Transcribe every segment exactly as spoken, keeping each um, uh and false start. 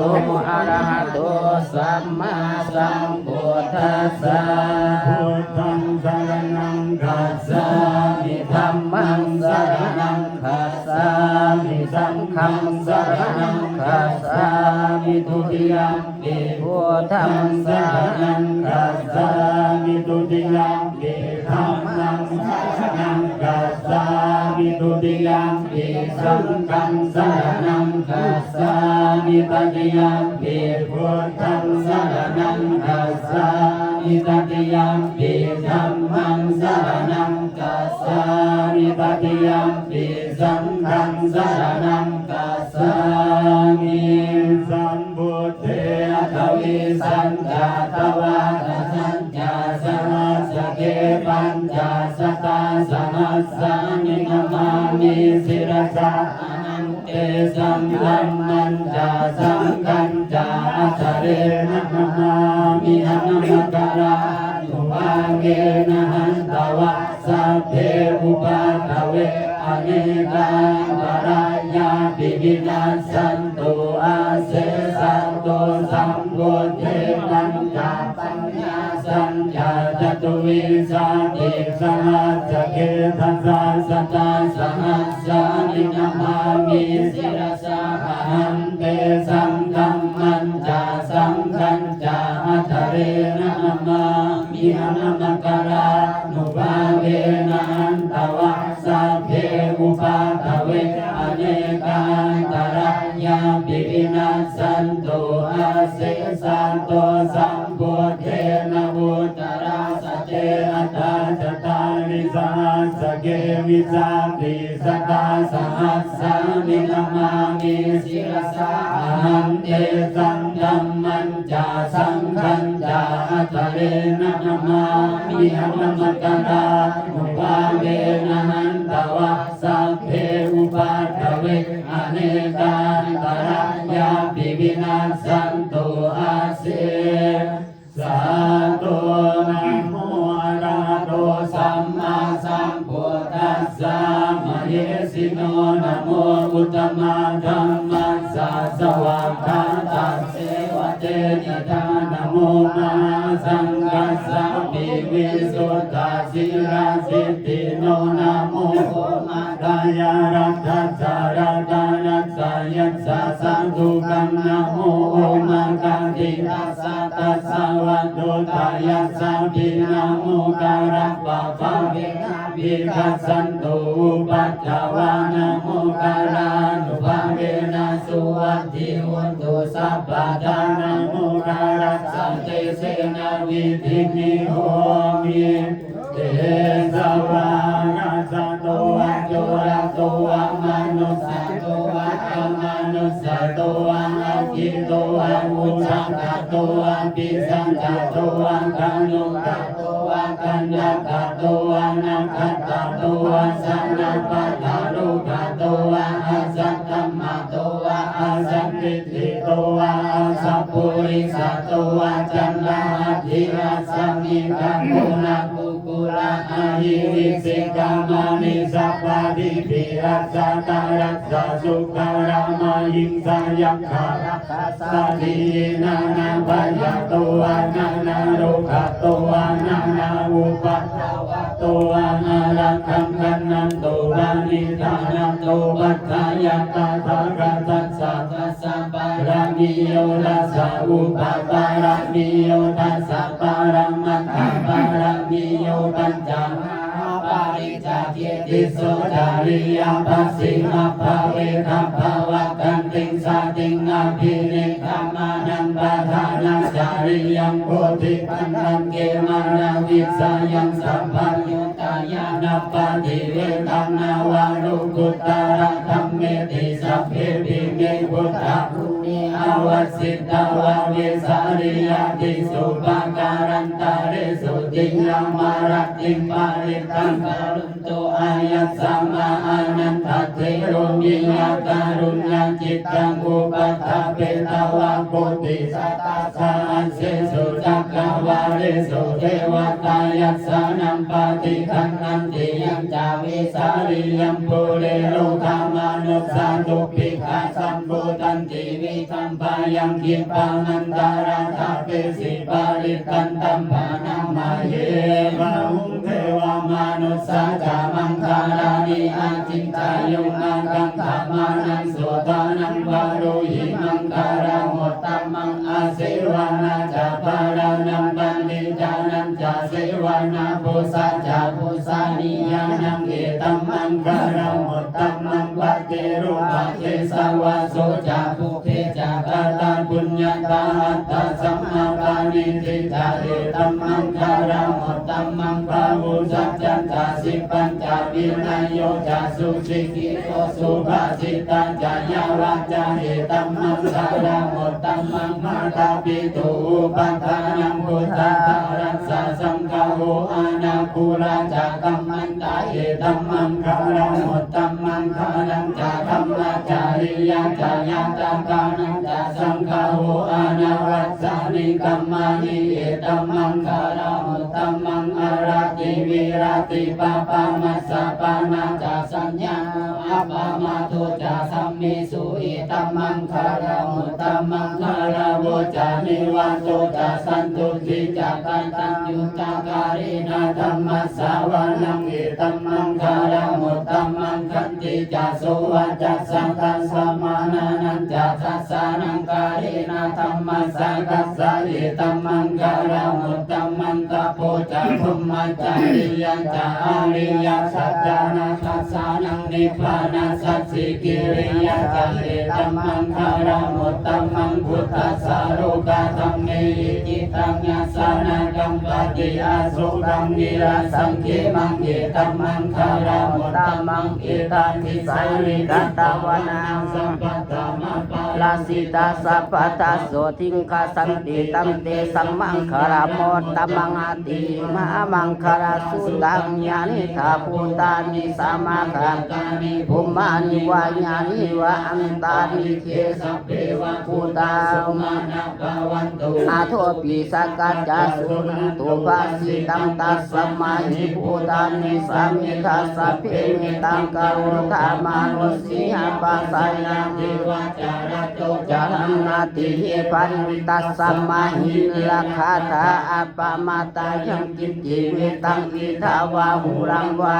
arahato sammāsambuddhassa. Buddhaṃ saraṇaṃ gacchāmi. Dhammaṃ saraṇaṃ gacchāmi. Saṅghaṃ saraṇaṃ gacchāmi. Dutiyampi buddhaṃ saraṇaṃ gacchāmi. Dutiyampi dhammaṃ saraṇaṃ gacchāmi. Dutiyampi saṅghaṃ saraṇaṃ gacchāmi. Tatiyampi buddhaṃ saraṇaṃ gacchāmi. Tatiyampi dhammaṃ saraṇaṃ gacchāmi. Tatiyampi saṅghaṃ saraṇaṃ gacchāmi. Sambuddhe aṭṭhavīsañca dvādasañca sahassake pañcasatasahassāni namāmi sirasā ahaṃ. Tesaṃ dhammañca saṅghañca ādarena namāmihaṃ. Namakārānubhāvena hantvā sabbe upaddave anekā antarāyāpi vinassantu asesato. Sambuddhe pañcapaññāsañca catuvīsatisahassake dasasatasahassāni namāmi sirasā ahaṃ. Tesaṃ dhammañca saṅghañca ādarena namāmihaṃ. Namakārānubhāvena hantvā sabbe upaddave anekā antarāyāpi vinassantu asesato. Sambuddhe navuttarasate aṭṭhacattāḷīsasahassake vīsatisatasahassāni namāmi sirasā ahaṃ. Tesaṃ dhammañca saṅghañca ādarena namāmihaṃ. Namakārānubhāvena hantvā sabbe upaddave anekā antarāyāpi vinassantu ase sato. Namo arahato sammāsambuddhassa mahesino. Namo uttamadhammassa svākkhātasseva tenidha. Namo mahāsaṅghassāpi visuddhasīladiṭṭhino. Namo omātyāraddhassa ratanattayassa sādhukaṃ. Namo omakātītassa tassa vatthuttayassapi. Namokārappabhāvena vigacchantu upaddavā. Namokārānubhāvena suvatthi hotu sabbadā. Namokārassa tejena vidhimhi homi tejavā. Rājato vā corato vā manussato vā amanussato vā aggito vā udakato vā pisācato vā khāṇukato vā kaṇṭakato vā nakkhattato vā janapadarogato vā asaddhammato vā asandiṭṭhito vā asappurisato vā caṇḍahatthiassamigagoṇakukkuraahivicchikamaṇisappa dīpiacchataracchasūkaramahiṃsayakkharakkhasādīhi nānābhayato vā nānārogato vā nānāupaddavato vā ārakkhaṃ gaṇhantu paṇidhānato paṭṭhāya tathāgatassa dasapāramīyo dasa upapāramīyo dasa paramatthapāramīyo pañca mahāpariccāge tisso cariyā pacchimabbhave gabbhāvakkantiṃ jātiṃ abhinikkhamanaṃ padhānacariyaṃ bodhipallaṅke māravijayaṃ sabbaññutañāṇappaṭivedhaṃ navalokuttaradhammeti sabbepime buddhaguṇe āvajjitvā vesāliyā tīsu pākārantaresu tiyāmarattiṃ parittaṃ karonto āyasmā ānandatthero miyā kāruññacittaṃ upaṭṭhapetvā bodhi Satasahassesu cakkavāḷesu devatā yassāṇaṃ paṭiggaṇhanti yañca Vesāliyā pure rogāmanussadubbhikkhasambhūtanti vigamphayaṃ khippamantaradhāpesi parittaṃ taṃ bhaṇāma he. Bahū devā manussā ca maṅgalāni acintayuṃ ākaṅkhamānā sotthānaṃ brūhi maṅgalamuttamaṃ. Asevanā ca bālānaṃ paṇḍitānañca sevanā pūjā ca pūjanīyānaṃ etammaṅgalamuttamaṃ. Paṭirūpadesavāso ca pubbe ca katapuññatā attasammāpaṇidhi ca etammaṅgalamuttamaṃ. Bāhusaccañca sippañca vinayo ca susikkhito subhāsitā ca yā vācā etammaṅgalamuttamaṃ. Mātāpituupaṭṭhānaṃ puttadārassa saṅgaho anākulā ca kammantā etammaṅgalamuttamaṃ. Dānaṃ ca dhammacariyā ca ñātakānañca saṅgaho anavajjāni kammāni etammaṅgalamuttamaṃ. Āratī viratī pāpā majjapānā ca saññamo appamādo ca dhammesu etammaṅgalamuttamaṃ. Gāravo ca nivāto ca santuṭṭhī ca kataññutā kālena dhammassavanaṃ etammaṅgalamuttamaṃ. Khantī ca sovacassatā samaṇānañca dassanaṃ kālena dhammasākacchā etammaṅgalamuttamaṃ. Tapo ca brahmacariyañca ariyasaccāna dassanaṃ nibbānasacchikiriyā ca etammaṅgalamuttamaṃ. Phuṭṭhassa lokadhammehi cittaṃ yassa na kampati asokaṃ virajaṃ khemaṃ etammaṅgalamuttamaṃ. Etādisāni katvāna sabbatthamaparājitā sabbattha sotthiṃ gacchanti taṃ tesaṃ maṅgalamuttamaṃ. Atthimahāmaṅgalasuttaṃ. Yānīdha bhūtāni samāgatāni bhummāni vā yāni va antalikkhe sabbeva bhūtā sumanā bhavantu athopi sakkacca suṇantu bhāsitaṃ. Tasmā hi bhūtā nisāmetha sabbe mettaṃ karotha mānusiyā pajāya devā ca ratto ca naṃ natthi hi bhayaṃ. Tasmā hi nirakkhatha appamattā yaṃ kiñci vittaṃ idha vā huraṃ vā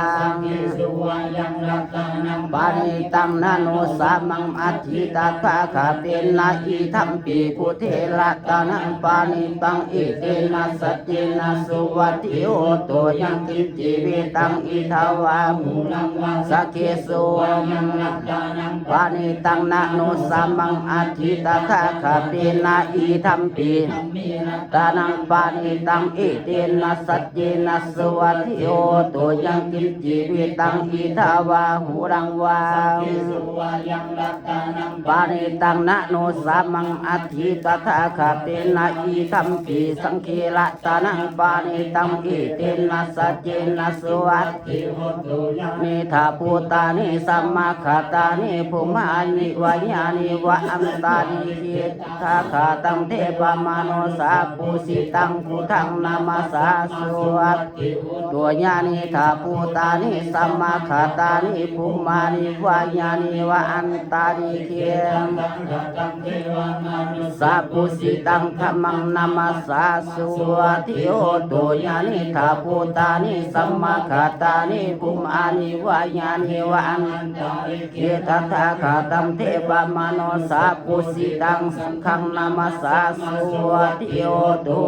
paṇītaṃ na no samaṃ atthi tathāgatena idampi buddhe ratanaṃ paṇītaṃ etena saccena suvatthi hotu. Yaṃ kiñci vittaṃ idha vā huraṃ vā saggesu paṇītaṃ na no samaṃ atthi tathāgatena idampi ratanaṃ paṇītaṃ etena saccena suvatthi hotu. Yaṃ kiñci vittaṃ idha vā huraṃ vā paṇītaṃ na no samaṃ atthi tathāgatena idampi saṅghe ratanaṃ paṇītaṃ etena saccena suvatthi hotu. Yānīdha bhūtāni samāgatāni bhummāni vā yāni va antalikkhe tathāgataṃ devamanussapūjitaṃ buddhaṃ namassāmi suvatthi hotu. Yānīdha bhūtāni samāgatāni bhummāni vā yāni va antalikkhe sapūjitaṃ dhammaṃ namassāmi suvatthi hotu. Yānīdha bhūtāni samāgatāni bhummāni vā yāni va antalikkhe tathāgataṃ devamanussapūjitaṃ saṅghaṃ namassāmi suvatthi hotu.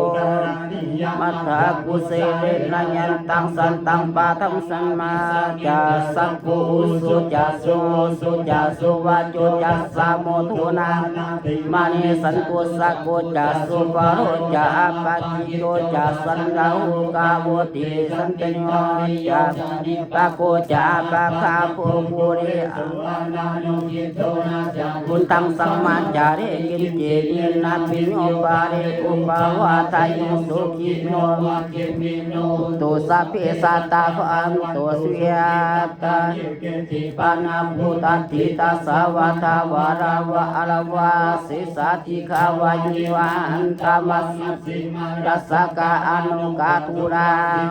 Matthakusalena yantaṃ santaṃ padaṃ samācare sakko ujū ca suhujū ca suvaco cassa mudu anatimānī santussako ca Paro ca appakicco ca sallahukavutti, santindriyo ca nipako ca appagabbho kulesu ananugiddho. Na ca khuddaṃ samācare kiñci, yena viññū pare upavadeyyuṃ. Sukhino vā khemino hontu sabbe, sattā bhavantu sukhitattā. Ye keci pāṇabhūtatthi, tasā vā thāvarā vā anavasesā, dīghā vā ye mahantā, majjhimā rassakā aṇukathūlā.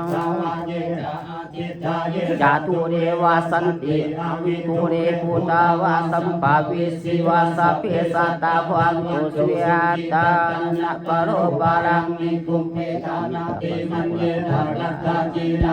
Dīghā vā ye ca adijjhā, ye ca dūre vasanti avidūre, bhūtā vā sambhavesī vā, sabbe sattā bhavantu sukhitattā. Na paro paraṃ me khuppetu, nātimaññetha katthaci. Na